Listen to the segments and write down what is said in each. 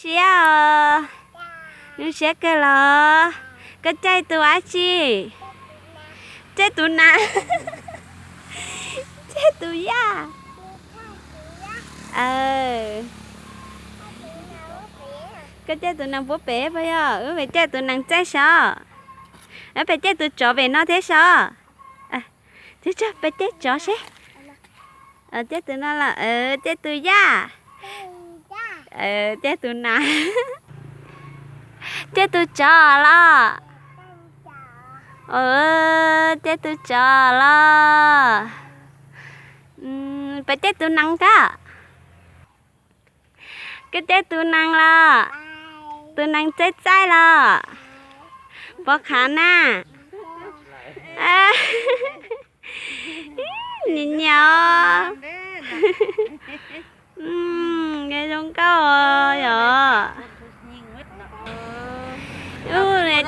Siab os. Zoo siab kawg los? Koj caij tus dab tsi? Caij tus nas. Caij tus yaj. Koj caij tus nas puab pem puas yog? Wb pem caij tus nas txaij sav. Wb pem caij tus tsov pem no thiab sav. Pem caij tsov seb. Caij tus no los, caij tus yaj. Caij tus nas. Caij tus tsov los? Caij tus tsov los? Pem caij tus nas koj. Koj caij tus nas los? Tus nas txaij txaij los? Pov khav na. Nyiam nyiam. Zoo nkauj yom.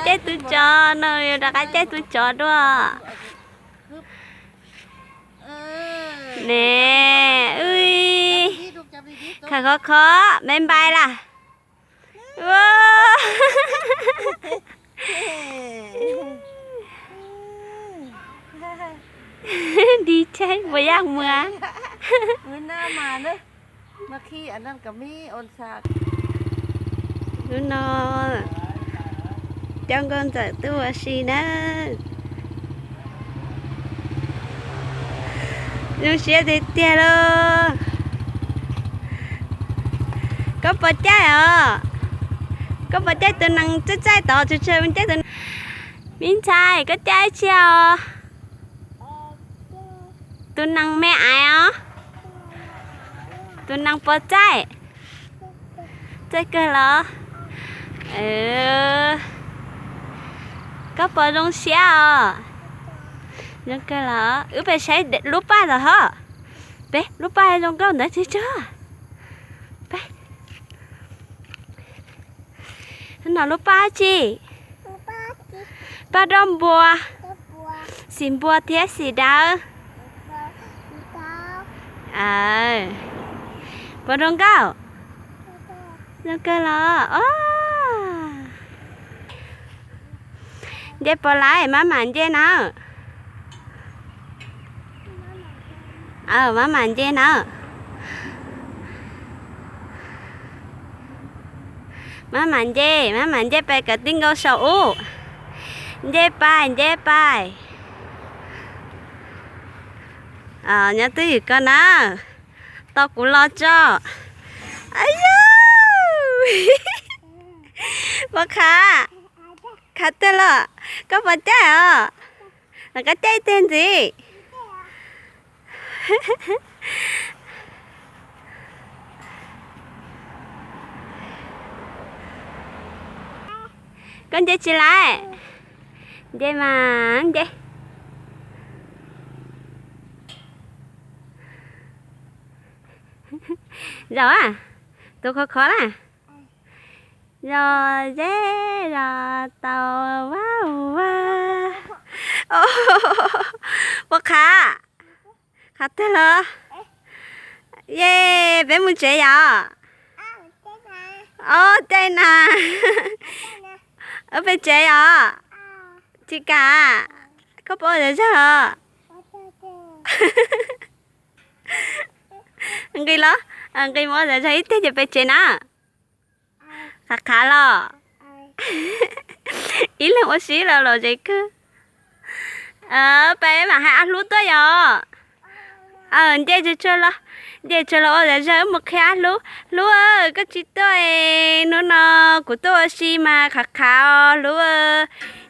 Caij tus tsov no, yuav rov qab caij tus tsov dua. Ne, khav khov khov, npais npais las. Di tsheb puas yaj muag. Hnub no coj nkauj ntxawm tuaj ua si na. Zoo siab tiag tiag lauj. Koj puas caij os? Koj puas caij tus nees txaij txaij tod tsuag tsuag caij tus? Me ntxhais, koj caij tsi os? Tus nees me ais os. Tus nees puas txaij? Txaij kawg los? Koj puas zoo siab os? Zoo kawg los? Wb pem saib lub paj tod hov. Peb lub paj zoo nkauj ntawd tsis tsuag. Peb no lub paj tsi? Paj roj npua, xim npua thiab xim dawb. Puas zoo nkauj? Zoo kawg los? Nce puas laiv, maj mam nce na. Maj mam nce na. Maj mam nce, maj mam nce pais kom tij nkaus saum ub. Nce pais, nce pais. Nyob twj ywm ko na, tos kuv los tso. Ayu, puas khav? Khav tiag los? Koj puas caij os? Los koj caij ib teg ntxiv. Koj nce tsis laiv? Nce mas nce. Zaum a, tus khov khov na. Zos zeb zos tau vab ua. Puas khav? Khav tiag los? Ye, peb mus tsev yom. Ob caij na. Wb pem tsev yom. Tsis kam. Koj puas ua zog zog? Nqis los, nqis mus ua zog zog ib teg ces pem tsev na. Khav khav los? Ib leeg ua si los los zes kawg. Peb mam hais ob hlub tuaj yom. Nce tsuag tsuag los, nce tsuag los ua zog zog wb mus qhia ob hlub. Hlub, koj tsis tuaj es hnub no kuv tuaj ua si mas khav khav os hlub.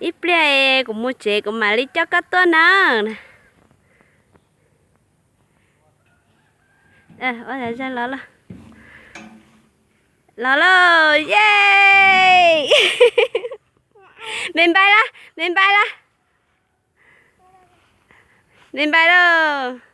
Ib pliag es kuv mus tsev kuv mam li coj koj tuaj na. Ua zog zog los lauj. Los lauj, ye. Me npai lawm, me npai lawm. Me npai lauj.